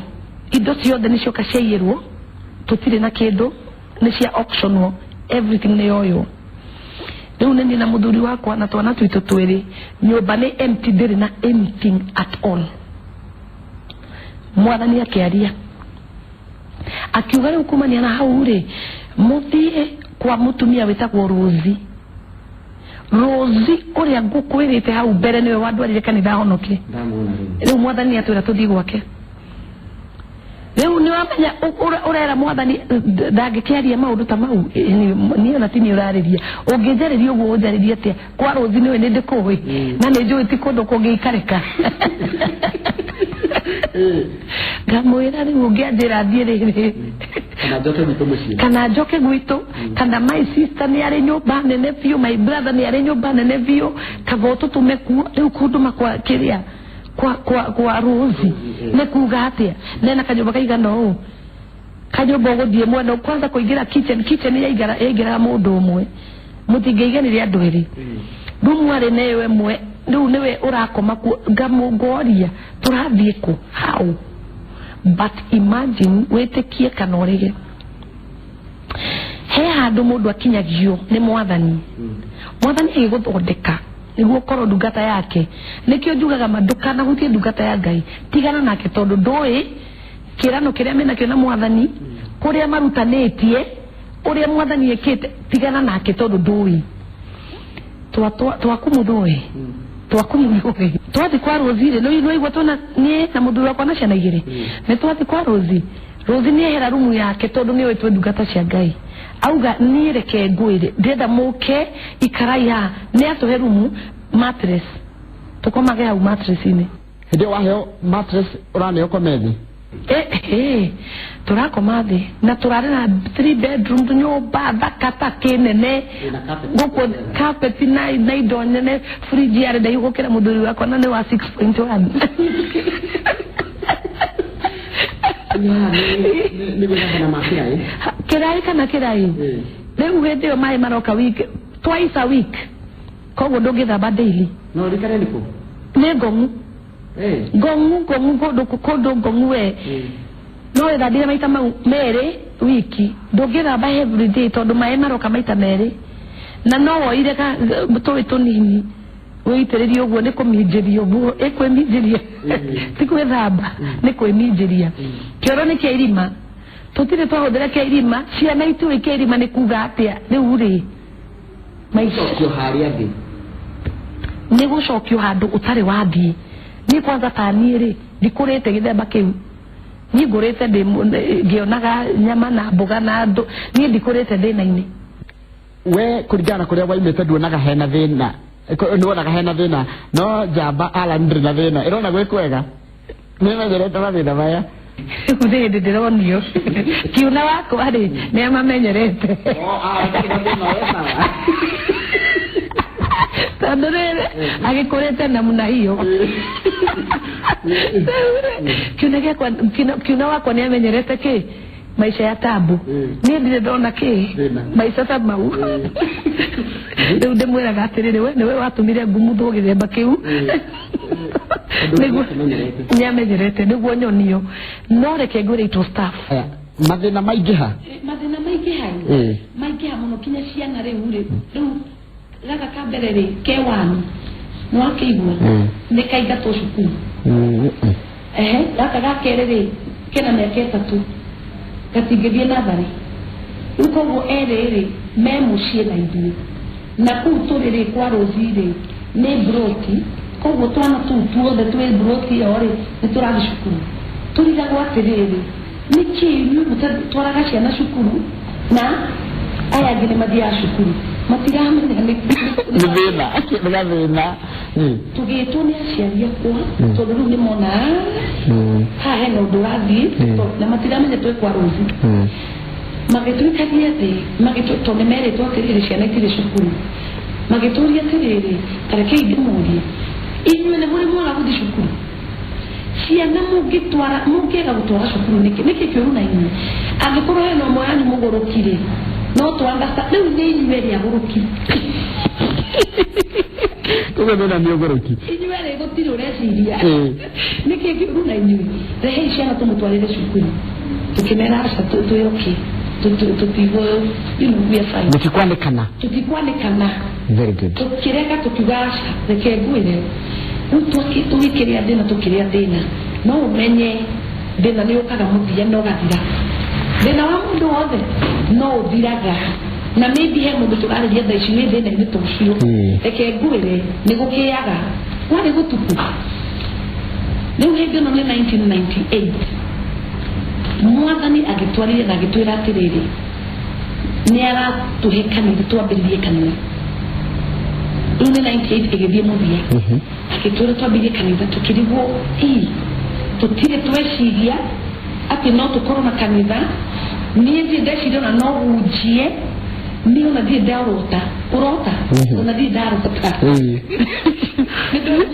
indo ciothe nĩ cioka ciaiyĩrwo, tũtirĩ na kĩndũ, nĩ cia auctionwo, everything nĩ yoywo. Rĩu nĩ niĩ na mũthuri wakwa na twana twitũ twĩrĩ, nyũmba nĩ empty, ndĩrĩ na anything at all. Mwathani akĩaria akiuga, rĩu kumania na hau rĩ, mũthiĩ kwa mũtumia wĩtagwo Rosi. Rosi ũrĩa ngũkwĩrĩte hau mbere nĩwe wandwarire kanitha honoke. Rĩu Mwathani atwĩra tũthiĩ gwake. Rĩu nĩ wamenya ũrera Mwathani ndangĩkĩaria maũndũ ta mau. Niĩ ona ti niĩ ũrarĩria, ũngĩnjarĩria ũguo ũnjarĩrie atĩa kwa Rosi? Nĩwe nĩ ndĩkũĩ na nĩ njũĩ ti kũndũ kũngĩikarĩka. Ngamwĩra rĩu ũngĩanjĩra thiĩ rĩrĩ kana njoke gwitũ mũciĩ, kana njoke gwitũ, kana my sister nĩ arĩ nyũmba nene biũ, my brother nĩ arĩ nyũmba nene biũ, kaba ũtũtũme kuo. Rĩu kũndũma kwa kĩrĩa kwa Rosi nĩ kuga atĩa? Nena kanyũmba kaigana ũũ, kanyũmba ũgũthiĩ mwena kwanza kũingĩra kitchen, kitchen yaingĩraga mũndũ ũmwe, mũtingĩiganĩre andũ erĩ. Rumu arĩ neyo ĩmwe, rĩu nĩwe ũrakoma kuo. Ngamũngoria tũrathiĩ kũ? How? But imagine, wĩtĩkie kana ũrege, he handũ mũndũ akinyagio nĩ Mwathani, Mwathani agĩgũthondeka nĩguo ũkorwo ndungata yake. Nĩkĩo njugaga ma, ndũkanahutie ndungata ya Ngai, tigana nake, tondũ ndũĩ kĩrano kĩrĩa menakĩo na Mwathani, kũrĩa marutanĩtie, ũrĩa Mwathani ekĩte. Tigana nake tondũ ndũĩ twakumuthwo twakumuthwo. Twathi kwa Rosi rĩ, nĩ waigua twĩna niĩ na mũthuri wakwa na ciana igĩrĩ, nĩ twathi kwa Rosi. Rosi nĩ ehera rumu yake tondũ nĩ oĩ twĩ ndungata cia Ngai. Auga, niĩ reke ngwĩre, ndĩrenda mũke ikarai haha. Nĩ atũhe rumu, mattress, tũkomage hau mattress-inĩ. Hĩndĩ ĩyo waheo mattress, ũraneo kome thĩ? Tũrakoma thĩ na tũrarĩ na three bedroom, nyũmba thaka ta kĩnene gũkũ, carpet na indo nene, fridge yarĩ ndaihu gũkĩra mũthuri wakwa na nĩ wa 6.1. Nĩ gwĩthamba na makĩraĩ? Kĩraĩ kana kĩraĩ. Rĩu hĩndĩ ĩyo maĩ maroka wiki. Twice a week, koguo ndũngĩthamba daily. No rikare nĩkũ? Nĩ ngong'u. Eh. Ngong'u, ngong'u, kũndũ kũndũ ngong'u we. No wĩthambire maita mau merĩ wiki, ndũngĩthamba every day tondũ maĩ maroka maita merĩ, na no woire ka tũĩ tũnini wĩitĩrĩrie ũguo, nĩ kũminjĩria ũguo, ĩkwĩminjĩria, ti gwĩthamba, nĩ kwĩminjĩria. Kĩoro nĩ kĩa irima, tũtirĩ twahũthĩra kĩa irima, ciana itiũĩ kĩa irima nĩ kuga atĩa. Rĩu rĩ, maica Cokio harĩa thĩ. Nĩ gũcokio handũ ũtarĩ wathiĩ. Niĩ kwanza ta niĩ rĩ, ndikũrĩte gĩthemba kĩu, niĩ ngũrĩte ndĩ ngĩonaga nyama na mboga na andũ, niĩ ndikũrĩte thĩna-inĩ. We kũringana na kũrĩa waimĩte nduonaga hena thĩna. Nĩwonaga hena thĩna, no njamba Alan ndĩrĩ na thĩna, ĩrona gwĩ kwega, nĩmenyerete mathĩna maya. Rĩu nĩ hĩndĩ ndĩronio kiuna wakwa rĩ, nĩ amamenyerete, tondũ rĩrĩ agĩkũrĩte namna hiyo. Rĩu rĩ, kiuna gĩakwa, kiuna wakwa nĩ amenyerete kĩ maisha ya tabu. Niĩ ndirĩ ndona kĩ Thĩna. maica ta mau. Rĩu ndĩmwĩraga atĩrĩrĩ, we nĩwe watũmire ngumuthwo gĩthemba kĩu. Nĩguo nĩ amenyerete, nĩguo nyonio. No reke ngwĩre, it was tough. Aya, mathĩna maingĩha. Mathĩna maingĩha. Maingĩha mũno, kinya ciana rĩu rĩ, rĩu gaka ka mbere rĩ, ke wani, nĩ wakĩigua? Nĩ kaingatwo cukuru. Ehe, gaka ga kerĩ rĩ, kena mĩaka 3, gatingĩthiĩ natharĩ rĩu, koguo erĩ rĩ me mũciĩ na ithuĩ, na kũu tũrĩ rĩ, kwa rũci rĩ, nĩ mburoti, koguo twana tũu tuothe twĩ mburoti ĩyo rĩ, nĩ tũrathiĩ cukuru. Tũrigagwo atĩrĩrĩ, nĩkĩ inyuĩ mũtatwaraga ciana cukuru na aya angĩ nĩ mathiaga cukuru? Matiramenya nĩ Nĩ thĩna, nĩ gathĩna. Tũgĩtwo nĩ aciari akwa, tondũ rĩu nĩ mona haha hena ũndũ ũrathiĩ. Na matiramenya twĩ kwa rũci. Magĩtũikaria thĩ, tondũ nĩ merĩtwo atĩrĩrĩ, ciana itirĩ cukuru. Magĩtũria atĩrĩrĩ, tarekei ndĩmũrie, inyuĩ nĩ mũrĩ mwaga gũthiĩ cukuru? Ciana mũngĩtwara, mũngĩaga gũtwara cukuru nĩkĩ? Nĩkĩ kĩũru na inyuĩ? Angĩkorwo hena ũmwe wanyu mũgũrũki rĩ, no tũandasta rĩu nĩ inyuĩ erĩ agũrũki. Koguo thĩna nĩ ũgũrũki. Inyuĩ erĩ gũtirĩ ũreciria. Nĩkĩ kĩũru na inyuĩ? Rehei ciana tũmũtwarĩre cukuru. Tũkĩmera aca, twĩ okay, tũtigwo, we are fine. Mũtikwanĩkana. Tũtikwanĩkana. Very good. Tũkĩrega, tũkiuga aca. Reke ngwĩre, rĩu tũgĩkĩrĩa thĩna, tũkĩrĩa thĩna, no ũmenye thĩna nĩ ũkaga mũthia na ũgathira. Thĩna wa mũndũ wothe no ũthiraga, na maybe he mũndũ tũrarĩria thaa ici wĩ thĩna-inĩ ta ũcio. Reke ngwĩre, nĩ gũkĩaga kwarĩ gũtuku. Rĩu hĩndĩ ĩno nĩ 1998, mwathani agĩtwarire na agĩtwĩra atĩrĩrĩ, nĩ aratũhe kanitha, twambĩrĩrie kanitha. Rĩu nĩ 98 ĩgĩthiĩ mũthia, agĩtwĩra twambĩrĩrie kanitha. Tũkĩrigwo, ii tũtirĩ tweciria atĩ no tũkorwo na kanitha. Niĩ ndirĩ ndeciria ona no hunjie, niĩ ona ndirĩ ndarota kũrota, ona ndirĩ ndarota. Nĩ ndona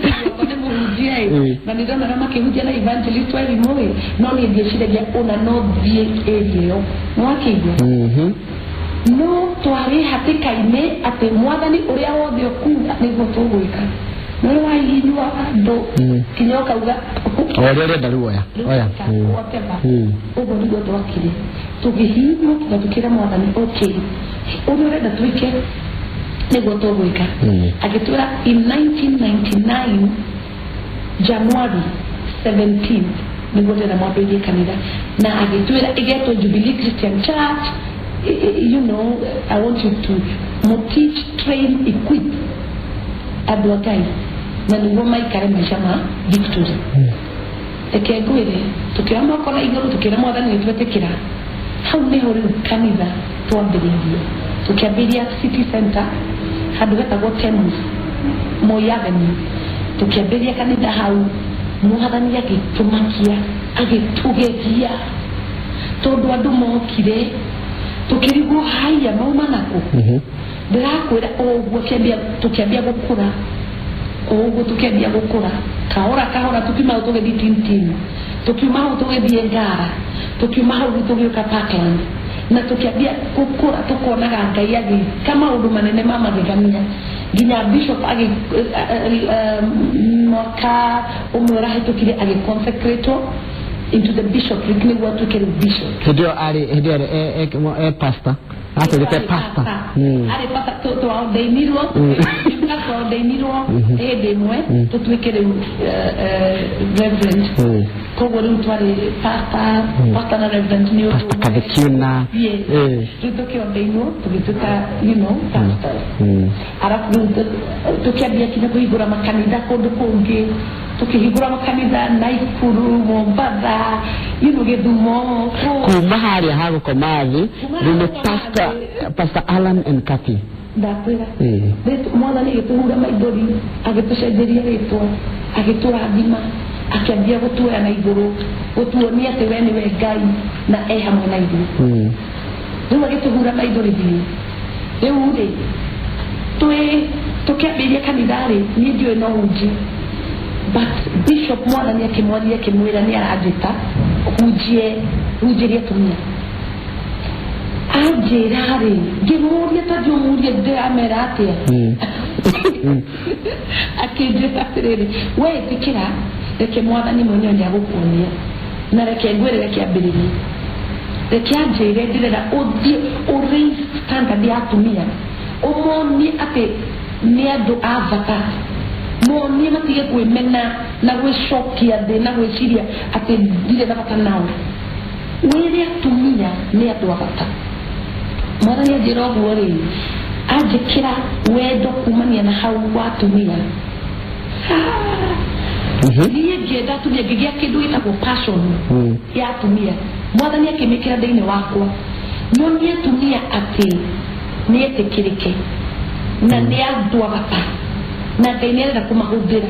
nĩ mũhunjia ĩ, na nĩ ndonaga makĩhunjia na evangelist wa rimũ ĩ, no niĩ ndieciragia ona no thiĩ area ĩyo. Nĩ wakĩigua? No twarĩ hatĩka-inĩ atĩ mwathani ũrĩa wothe ũkuga nĩguo tũgwĩka. Nĩ wahihinywa andũ kinya ũkauga O ũrĩa ũrenda, rĩu oya oya. Whatever. Ũguo nĩguo twakire, tũgĩhihinywo kinya tũkĩra mwathani, okay, ũrĩa ũrenda twĩke nĩguo tũgwĩka. Agĩtwĩra in 1999 January 17 nĩguo ndĩrenda mwambĩrĩrie kanitha, na agĩtwĩra ĩgetwo Jubilee Christian Church. I want you to teach, train, equip andũ a Ngai na nĩguo maikare maica ma victory. Reke ngwĩre, tũkĩoya moko na igũrũ, tũkĩra mwathani nĩ twetĩkĩra. Hau nĩho rĩu kanitha twambĩrĩirie. Tũkĩambĩrĩria city center, handũ hetagwo Temus, Moi Avenue. Tũkĩambĩrĩria kanitha hau. Mwathani agĩtũmakia, agĩtũgegia, tondũ andũ mokire tũkĩrigwo haiya mauma nakũ. Ndĩrakwĩra, o ũguo tũkĩambia gũkũra, o ũguo tũkĩambia gũkũra kahora kahora, tukiuma hau tũgĩthiĩ Tintin, tukiuma hau tũgĩthiĩ Ngara, tukiuma hau rĩu tũgĩũka Parkland. Na tũkĩambia gũkũra, tũkonaga Ngai agĩka maũndũ manene ma magegania, nginya bishop agĩ mwaka ũmwe ũrahĩtũkire agĩconsecratwo into the bishopric nĩguo atuĩke rĩu bishop. Hĩndĩ ĩyo arĩ, hĩndĩ ĩyo e pastor, atuĩkĩte pastor. Arĩ pastor, twaordainirwo twaordainirwo hĩndĩ ĩmwe tũtuĩke rĩu reverend. Koguo rĩu twarĩ pastor na reverend nĩ ũndũ Pastor ũmwe. Kathekina. Yes. Rĩu tũkĩordainwo tũgĩtuĩka pastors. Arabu rĩu tũkĩambia kinya kũhingũra makanitha kũndũ kũngĩ, tũkĩhingũra makanitha Naikuru, Mombatha, Gĩthumo kũu. Kuma harĩa ha gũkoma thĩ Kuma rĩu nĩ harĩa gũkoma pastor thĩ. Pastor Alan and Kathy. Ndakwĩra, Mwathani agĩtũhura maithori, agĩtũcenjeria rĩtwa, agĩtũrathima, akĩambia gũtuoya na igũrũ, gũtuonia atĩ we nĩwe Ngai na e hamwe na ithuĩ. Rĩu agĩtũhura maithori biũ. Rĩu rĩ, twĩ tũkĩambĩrĩria kanitha rĩ, niĩ ndiũĩ no hunjie, but bishop Mwathani akĩmwaria, akĩmwĩra nĩ aranjĩta hunjie, hunjĩrie atumia. Anjĩra rĩ, ngĩmũria, ta ndiũmũrie ndĩramera atĩa. Akĩnjĩra atĩrĩrĩ, we ĩtĩkĩra, reke Mwathani mwenyewe nĩ agũkuonia, na reke ngwĩre, reke ambĩrĩrie, reke anjĩre, ndĩrenda ũthiĩ ũraise standard ya atumia, ũmonie atĩ nĩ andũ a bata, monie matige kwĩmena na gwĩcokia thĩ na gwĩciria atĩ ndirĩ na bata nao. Wĩre atumia nĩ andũ a bata. Mwathani anjĩra ũguo rĩ, anjĩkĩra wendo kumania na hau wa atumia. Niĩ ngĩenda atumia, ngĩgĩa kĩndũ gĩtagwo passion ya atumia. Mwathani akĩmĩkĩra thĩinĩ wakwa, nyonie atumia atĩ nĩ etĩkĩrĩke na nĩ andũ a bata, na Ngai nĩ arenda kũmahũthĩra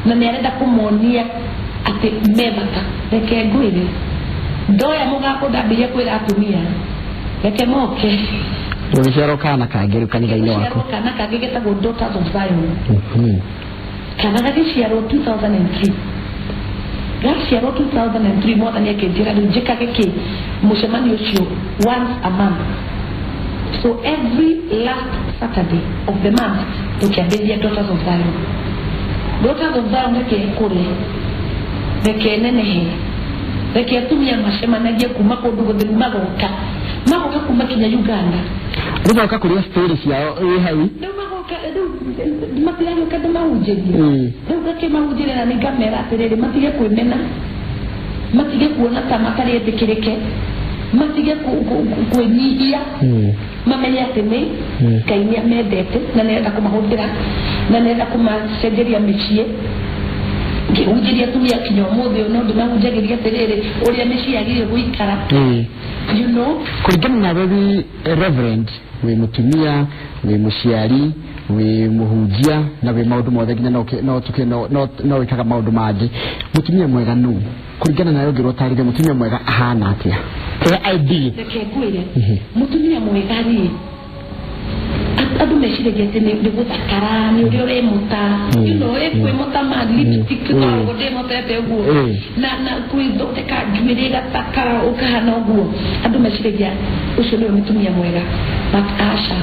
na nĩ arenda kũmonia atĩ me bata. Reke ngwĩre, ndoya mũgambo, ndambĩrĩria kwĩra atumia reke moke. Gũgĩciarwo kana kangĩ rĩu kanitha-inĩ waku. Gũciarwo kana kangĩ getagwo Daughters of Zion. Kana gagĩciarwo 2003, gaciarwo 2003, Mwathani akĩnjĩra rĩu njĩkage kĩ mũcemanio ũcio once a month, so every last Saturday of the month tũkĩambĩrĩria Daughters of Zion. Daughters of Zion, reke ĩkũre, reke nenehe, reke atumia macemanagie kuma kũndũ gũtheru, magoka kuma kinya Uganda. Rĩu magoka kũrĩa story ciao ĩ hau. Rĩu magoka, rĩu matiragĩũka ndĩmahunjĩrie. Rĩu ngakĩmahunjĩria na nĩngamera atĩrĩrĩ, matige kwĩmena, matige kuona ta matarĩ etĩkĩrĩke, matige kwĩnyihia, mamenye atĩ nĩ Ngai nĩ amendete na nĩ arenda kũmahũthĩra na nĩ arenda kũmacenjeria mĩciĩ. Ngĩhunjĩria atumia kinya ũmũthĩ ũyũ no ndĩmahunjagĩria atĩrĩrĩ, ũrĩa mĩciĩ yagĩrĩire gũikara. Kũringana nawe wĩ reverend, wĩ mũtumia, wĩ mũciari, wĩ mũhunjia na wĩ maũndũ mothe, nginya no no no no no wĩkaga maũndũ mangĩ, mũtumia mwega nũ kũringana nawe? Ũngĩrwo ũtarĩrie mũtumia mwega ahana atĩa, ĩrĩa ideal? Reke ngwĩre, mũtumia mwega rĩ, andũ meciragia atĩ nĩ gũthakara, nĩ ũrĩa ũremuta, ĩkwĩmuta ma lipstick, tondũ ndĩmutete ũguo, na kwĩthondeka njuĩrĩ ĩgathakara ũkahana ũguo. Andũ meciragia ũcio nĩwe mũtumia mwega, but aca.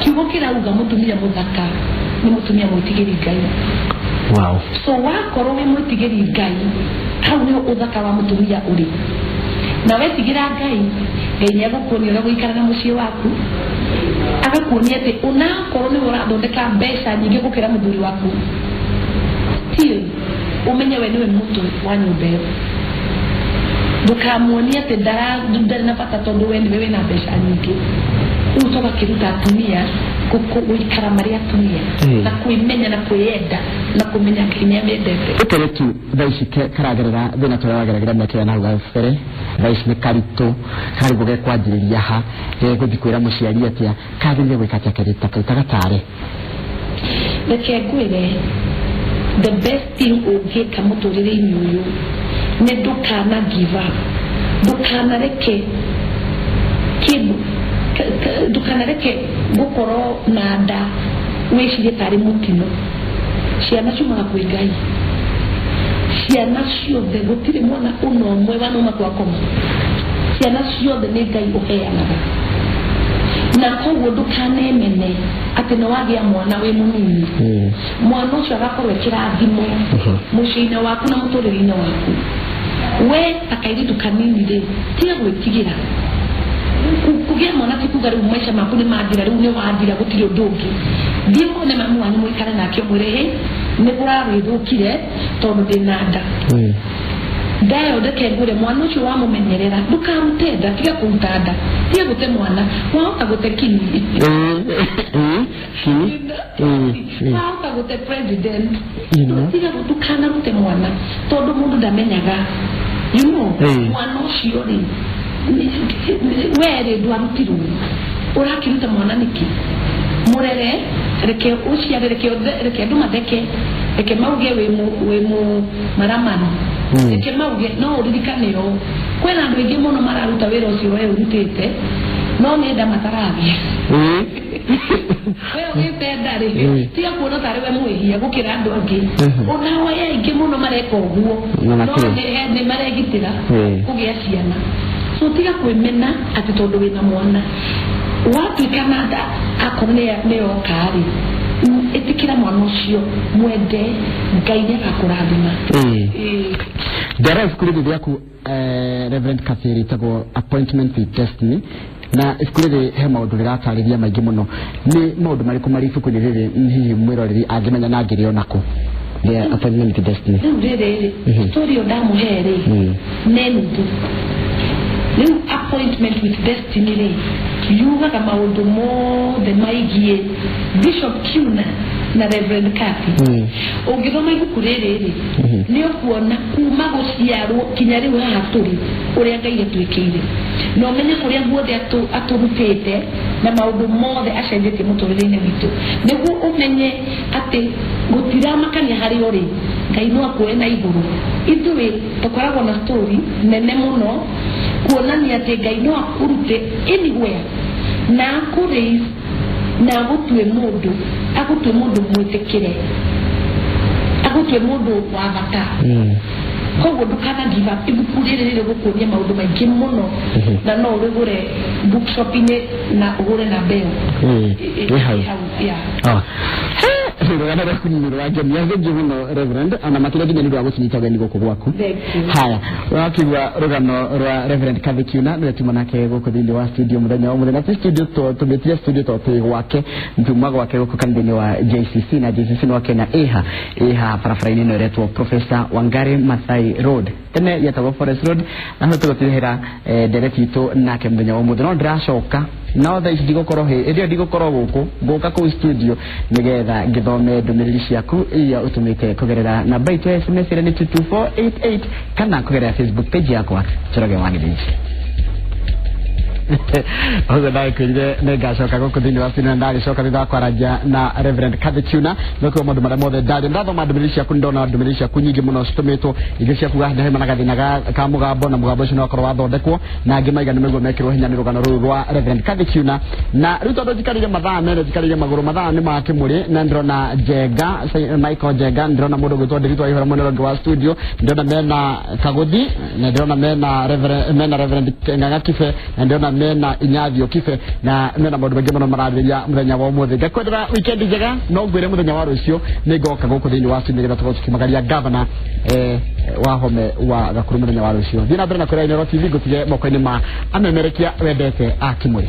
Kiugo kĩrauga mũtumia mũthaka nĩ mũtumia mwĩtigĩri Ngai. So wakorwo wĩ mwĩtigĩri Ngai, hau nĩho ũthaka wa mũtumia ũrĩ. Na wetigĩra Ngai, Ngai nĩ agũkuonia ũrĩa gũikara na mũciĩ waku, agakuonia atĩ onakorwo nĩwe ũrathondeka mbeca nyingĩ gũkĩra mũthuri waku, still ũmenye we nĩwe mũtwe wa nyũmba ĩyo. Ndũkamuonie atĩ ndarĩ na bata tondũ we nĩwe wĩna mbeca nyingĩ. Rĩu tũgakĩruta atumia gũikara marĩ atumia na kwĩmenya na kwĩyenda na kũmenya Ngai nĩ amendete. Gĩkĩrĩtu thaa ici karagerera thĩna ta ũrĩa wageragĩra mĩaka ĩyo na hau gabere, thaa ici nĩ karitũ, karigwo gekwanjĩrĩria ha, gegũthiĩ kwĩra mũciari atĩa, kagĩrĩire gwĩka atĩa kairĩtu ta kau ta gatare? Reke ngwĩre, the best thing ũngĩka mũtũrĩre-inĩ ũyũ nĩ ndũkana give up, ndũkanareke kĩndũ ndũkanareke gũkorwo na nda wĩcirie tarĩ mũtino. Ciana ciumaga kwĩ Ngai, ciana ciothe, gũtirĩ mwana ũna ũmwe wanauma kwa koma. Ciana ciothe nĩ Ngai ũheanaga, na koguo ndũkanemene atĩ nĩ wagĩa mwana wĩ mũnini. Mwana ũcio agakorwo e kĩrathimo mũciĩ-inĩ waku na mũtũrĩre-inĩ waku. We ta kairĩtu kanini rĩ, tiga gwĩtigĩra. Kũgĩa mwana ti kuga rĩu maica maku nĩ mathira, rĩu nĩ wathira, gũtirĩ ũndũ ũngĩ. Thiĩ wone mamu wanyu, mũikare nake, ũmwĩre, "Hĩ, nĩ kũragĩthũkire tondũ ndĩna nda." Ndayo ndeke ngwĩre, mwana ũcio wamũmenyerera, ndũkarute nda. Tiga kũruta nda, tiga gũte mwana. Wahota gũte kini, wahota gũte president. Tiga, ndũkanarute mwana, tondũ mũndũ ndamenyaga mwana ũcio rĩ, we rĩ, ndwarutirwo, ũrakĩruta mwana nĩkĩ? Mũrere, reke ũciare, reke reke andũ matheke, reke mauge wĩ mũ maramani, reke mauge. No ũririkane ũũ, kwĩna andũ aingĩ mũno mararuta wĩra ũcio we ũrutĩte, no nĩ nda matarathiĩ. We ũgĩte nda rĩ, tiga kuona tarĩ we mwĩhia gũkĩra andũ angĩ. Onao aya aingĩ mũno mareka ũguo, Na no makĩrĩ. nĩ maregitĩra kũgĩa ciana. So tiga kwĩmena atĩ tondũ wĩna mwana. Watuĩka na nda, akorwo nĩ yoka rĩ, ĩtĩkĩra mwana ũcio, mwende, Ngai nĩ agakũrathima. Ĩĩ. Ndara ibuku rĩrĩ rĩaku, Reverend Kathy, rĩtagwo Appointment with Destiny, na ibuku rĩrĩ he maũndũ rĩratarĩria maingĩ mũno. Nĩ maũndũ marĩkũ marĩ ibuku-inĩ rĩrĩ hihi mwĩroreri angĩmenya na angĩrĩona kũ, rĩa Appointment with Destiny? Rĩu rĩrĩ rĩ, story ĩyo ndamũhe rĩ, nĩ nuthu. Rĩu Appointment with Destiny rĩ, yugaga maũndũ mothe maigiĩ Bishop Kiuna na Reverend Kathy. Ũngĩthoma ibuku rĩrĩ rĩ, nĩ ũkuona kuma gũciarwo kinya rĩu haha tũrĩ, ũrĩa Ngai atwĩkĩire, na ũmenye kũrĩa guothe atũrutĩte na maũndũ mothe acenjetie mũtũrĩre-inĩ witũ, nĩguo ũmenye atĩ gũtiramakania harĩa ũrĩ, Ngai no akuoe na igũrũ. Ithuĩ tũkoragwo na story nene mũno kuonania atĩ Ngai no akũrute anywhere na akũraise na agũtue mũndũ, agũtue mũndũ mwĩtĩkĩre, agũtue mũndũ wa bata. Koguo ndũkana give up. Ibuku rĩrĩ rĩrĩ gũkuonia maũndũ maingĩ mũno, na no ũrĩgũre bookshop-inĩ na ũgũre namba ĩyo. Wĩ hau. Hau, yeah. Ah. Rũgano rwaku nĩ rwangenia, thengiũ mũno, Reverend, ona makĩria nginya nĩ ũndũ wa gũtũnyita ũgeni gũkũ gwaku. Thank you. Haya, wakĩigua rũgano rwa Reverend Kathy Kiuna, nĩwe tuma nake gũkũ thĩinĩ wa studio mũthenya wa mũthenya. Ti studio tũmĩtire studio to twĩ gwake, tuma gwake gũkũ kanitha-inĩ wa JCC, na JCC nĩ wakena ĩha ĩha barabara-inĩ ĩno ĩretwo Professor Wangari Maathai Road, tene yetagwo Forest Road, na hau tũgũtirĩhĩra ndereti itũ nake mũthenya wa ũmũthĩ. No ndĩracoka, no thaa ici ndigũkorwo hĩ ĩndĩ ĩyo, ndigũkorwo gũkũ, ngũka kũu studio nĩgetha ngĩthome ndũmĩrĩri ciaku iria ũtũmĩte kũgerera namba itũ ya SMS ĩrĩa nĩ 22488, kana kũgerera Facebook page yakwa, Njoroge wa Gĩthĩnji. Ũguo ndagĩkwĩrire nĩ ngacoka gũkũ thĩinĩ wa studio, na ndagĩcoka thutha wa kwarangia na Reverend Kathy Kiuna nĩkũo maũndũ marĩa mothe ndarĩ ndathoma ndũmĩrĩri ciaku. Nĩ ndona ndũmĩrĩri ciaku nyingĩ mũno citũmĩtwo, ingĩ ciaku hema na gathĩna ka mũgambo, na mũgambo ũcio nĩ wakorwo wathondekwo, na angĩ maiga nĩ maigua mekĩrwo hinya nĩ rũgano rũrũ rwa Reverend Kathy Kiuna. Na rĩu tondũ njikarĩire mathaa mene, njikarĩire magũrũ, mathaa nĩ ma kĩmũrĩ, na ndĩrona Njenga, Michael Njenga, ndĩrona mũndũ ũgwĩtwo Ndĩritũ wa Ihũra mwena ũrĩa ũngĩ wa studio, ndĩrona mena Kaguthi, na ndĩrona mena Reverend Ng'ang'a Kibe, na ndĩrona mena Inyathio Kibe, na mena maũndũ maingĩ mũno mararĩrĩria mũthenya wa ũmũthĩ. Ngakwendera weekend njega. No ngwĩre mũthenya wa rũciũ nĩ ngoka gũkũ thĩinĩ wa studio nĩgetha tũkorwo tũkĩmagaria gavana wa Home wa Gakuru mũthenya wa rũciũ. Thiĩ na mbere na kwĩra Inooro TV, ngũtige moko-inĩ ma amemerekia wendete a Kĩmũrĩ.